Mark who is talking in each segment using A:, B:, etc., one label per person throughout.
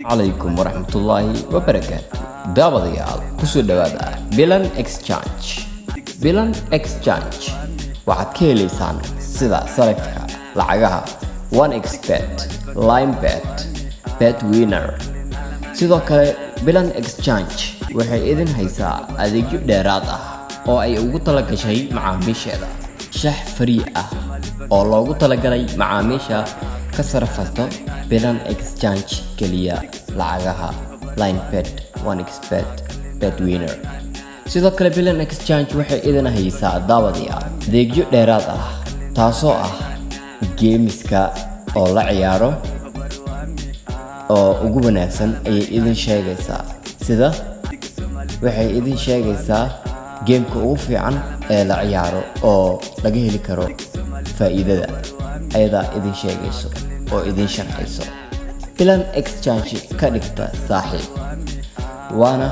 A: Calaykum waraxmatullaahi wabarakaatu. Daawadayaal, kusoo dhowaada Bilan Exchange. Bilan Exchange waxaad ka helaysaan sida sarifka lacagaha, 1xBet, Linebet, Betwinner. Sidoo kale Bilan Exchange waxay idin haysaa adeegyo dheeraad ah oo ay ugu talagashay macaamiisheeda, shax free ah oo loogu talagalay macaamiisha ka sarfato Bilan Exchange keliya lacagaha Linebet, 1xBet, Betwinner. Sidoo kale Bilan Exchange waxay idin haysaa, daawadayaal, adeegyo dheeraad ah, taasoo ah games-ka oo la ciyaaro oo ugu wanaagsan ayay idin sheegaysaa. Sida waxay idin sheegaysaa game-ka ugu fiican ee la ciyaaro oo laga heli karo faa'iidada, ayadaa idin sheegayso oo idin sharxayso. Bilan Exchange ka dhigta saaxiib, waana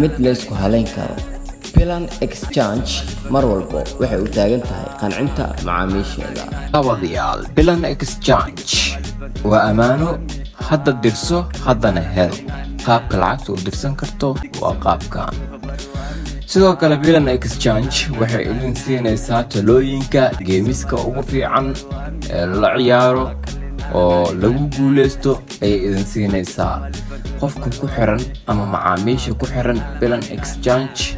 A: mid laysku halayn karo. Bilan Exchange mar walbo waxay u taagan tahay qancinta macaamiisheeda.
B: Daawadayaal, Bilan Exchange waa ammaano. Hadda dirso, haddana hel. Qaabka lacagta u dirsan karto waa qaabkan. Sidoo kale Bilan Exchange waxay idin siinaysaa talooyinka games-ka ugu fiican ee la ciyaaro oo lagu guuleysto ayay idin siinaysaa. Qofka ku xiran ama macaamiisha ku xiran Bilan Exchange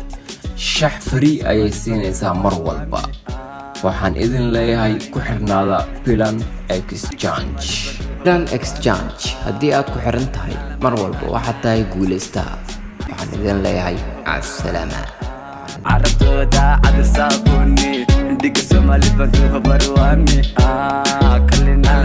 B: shax free ayay siinaysaa mar walba. Waxaan idin leeyahay, ku xirnaada Bilan Exchange.
A: Bilan Exchange haddii aad ku xiran tahay, mar walba waxaad tahay guulaystaha. Waxaan idin leeyahay casalaama.
C: Carabtooda cadsaabuni dhiga Soomaali bantu habarwami kalina.